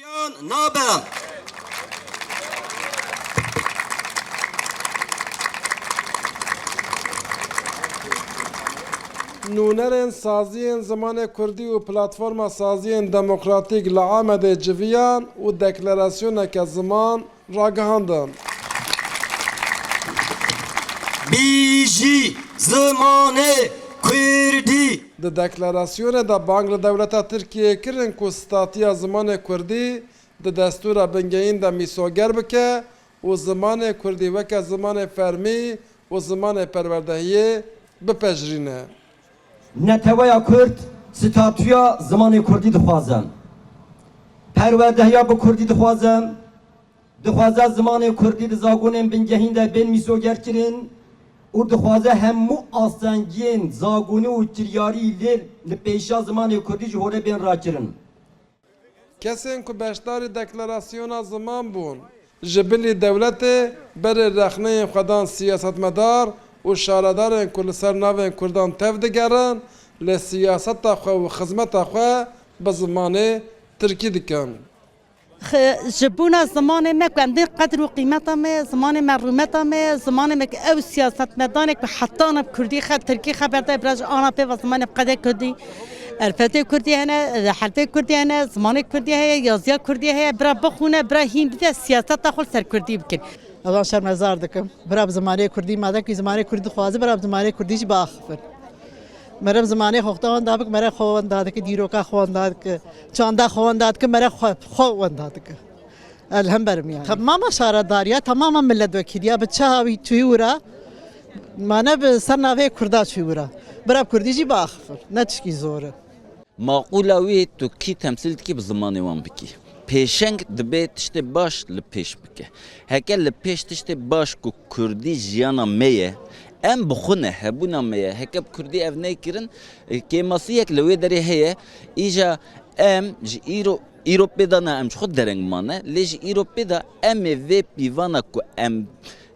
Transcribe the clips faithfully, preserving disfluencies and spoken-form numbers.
Yan nabe. Nûnerên saziyên zimanê kurdî û Platforma Saziyên Demokratîk li Amedê civiyan û deklarasyoneke ziman ragihandin. Bijî zimanê kurdî! Di deklarasyonê de bang li dewleta Tirkiyeyê kirin ku statiya zimanê kurdî di destûra bingehîn de mîsoger bike û zimanê kurdî weke zimanê fermî û zimanê perwerdehiyê bipejirîne. Neteweya Kurd statûya zimanê kurdî dixwaze. Perwerdehiya bi kurdî dixwaze. Dixwaze zimanê kurdî di zagonên bingehîn de bên mîsogerkirin û dixwaze hemû astengiyên zagonî û kiryarî lê li pêşiya zimanê kurdî ji holê bên rakirin. Kesên ku beşdarî deklarasyona ziman bûn, ji bilî dewletê berê rexneyên xwe dan siyasetmedar û şaredarên ku li ser navên kurdan tev digerin, lê siyaseta xwe û xizmeta xwe bi zimanê tirkî dikin. Xi-, ji bona zimanê me ku em dê qedir û qîmeta me, zimanê me rûmeta me, zimanê me ku ew siyasetmedanê ku heta ana bi kurdî xe, tirkî xeber de bira ji ana pê ve zimanê bi qedê kurdî, erfetê kurdî hene, herfê kurdî hene, zimanê kurdî heye, yaziya kurdî heye, bira bixwîne, bira hîn bide, siyaseta xwe li ser kurdî bikin. Ez wan şermezar dikim. Bira bi zimanê kurdî, madem ku zimanê kurdî dixwaze, bira bi zimanê kurdî jî biaxifin. Mere zimanê xwe wenda bik, mere xwe wenda dike, dîroka xwe wenda dike, çanda xwe wenda dike, mere xwe, xwe wenda dike. Ez li hember im yani. Tamama şaredariya, tamama milletvekiliya bi çaha wî tûyî wira, mane bi ser navê kurda çûyî wira. Bira bi kurdî jî biaxifin. Ne tişkî zor e. Maqûla wî tu kî temsîl dikî bi zimanê wan bikî. Pêşeng dibê tiştê baş li pêş bike. Heke li pêş tiştê baş ku kurdî jiyana me ye, em bi xwe ne, hebûna me ye. Heke bi kurdî ev neykirin, e, kêmasiyek li wê derê heye. Îja em ji îro, îro pê de ne em ji xwe dereng mane, lê ji îro pê de em ê vê pîvana ku em,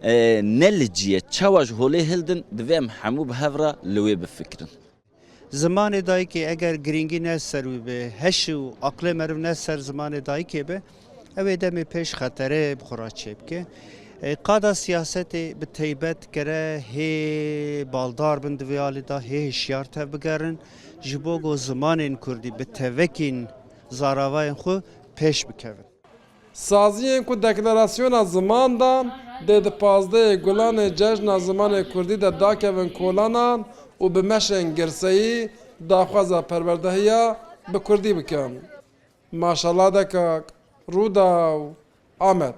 e, ne li cî ye, çawa ji holê hildin, divê em hemû bi hev re li wê bifikirin. Zimanê dayikê eger girîngî ne ser wî be, heş û aqlê meriv ne ser zimanê dayikê be, ew ê demê pêş xeterê bi xwe re çêbike. E, qada siyasetê bi teybet gere hê baldar bin di vê alî de, hê hişyar tev bigerin, ji bo ku zimanên kurdî bi tevekîn zaravayên xwe pêş bikevin. Saziyên ku deklarasyona ziman dan, dê di pazdehê Gulanê Cejna Zimanê Kurdî de dakevin kolanan û bi meşên girseyî daxwaza perwerdehiya bi kurdî bikin. Maşala Dekak, Rûdaw, Amed.